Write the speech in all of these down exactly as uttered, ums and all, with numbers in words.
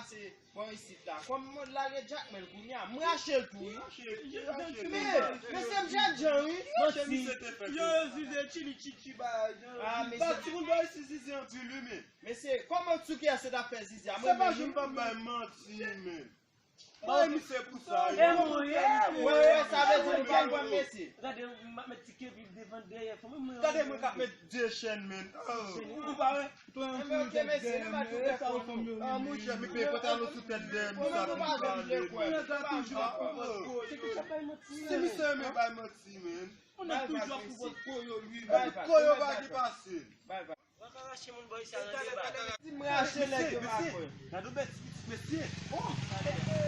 Pase bò isit la. Kòm mwen lage Jackman kounye a, m rache l tou, wi. Men, men se m jènjan, wi. Yo, Zize, chili, chichi, bagay. Ah, men se timoun bò isit Zize anpil, wi, men. Mesye, kòman Tchouki a se t ap fè Zize a? Se pa jwenn pa bay manti, men. Mwen misye pou sa, yo. Wè, wè, sa vle di nou pa kwè mesye. Gade, m ap met ti kebi devan dèyè fanm mwen. Gade mwen k ap met de chèn, men. Ou pa wè? Enben, ok, mesye, nou pa tou fè fò nou. Ah, monchè, mi peye pantalon sou tèt dèyè m, sa pou pale. Se misye renmen bay manti, men. Ou nèg toujou ap fout koyo, wi. Bay koyo pa gen pase. Bay, bay. Di m rache nèg yo pa kwè. Gade yon bèl ti pitit mesye. Oh.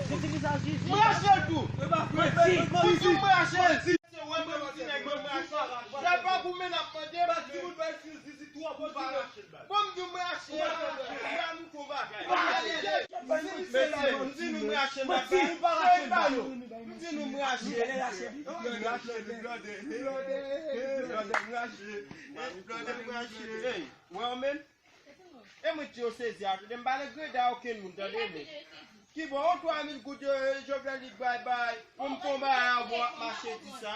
Di di vizaj Zizi. M rache l tou. Manti. Di m rache l. Se wè mwen di nèg mwen rache. Jè pa pou men ap mande. Ba di moun bay si Zizi twò pou pa rache l bay. Bon, m di m rache. Ba nou kon bagay. Mesye, m di nou m rache l bay. Ou pa rache l bay. M di nou m rache. Blòdè, blòdè, blòdè, blòdè, m rache. Blòdè, m rache. Wè w menm? E mwen di yo sezi a, tande m pa nan greda okenn moun, tande men. Kibò, yon twa mil goud yo, Jovenel di bay bay, pou m fon bagay avè w, w ap mache di sa.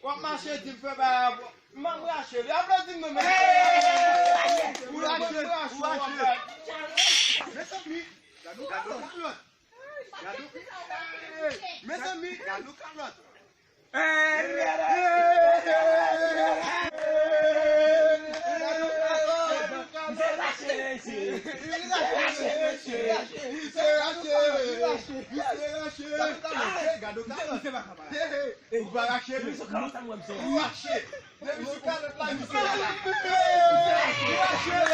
W ap mache di m fè bagay avè w. M ap rache l. Aplodi m non, men. Ou rache, ou rache. Mezanmi, gade yon kalòt. Gade yon, mezanmi, gade yon kalòt. Ou pa rache, men. Ou rache. Depi sou kalòt la, misye rache. Misye rache.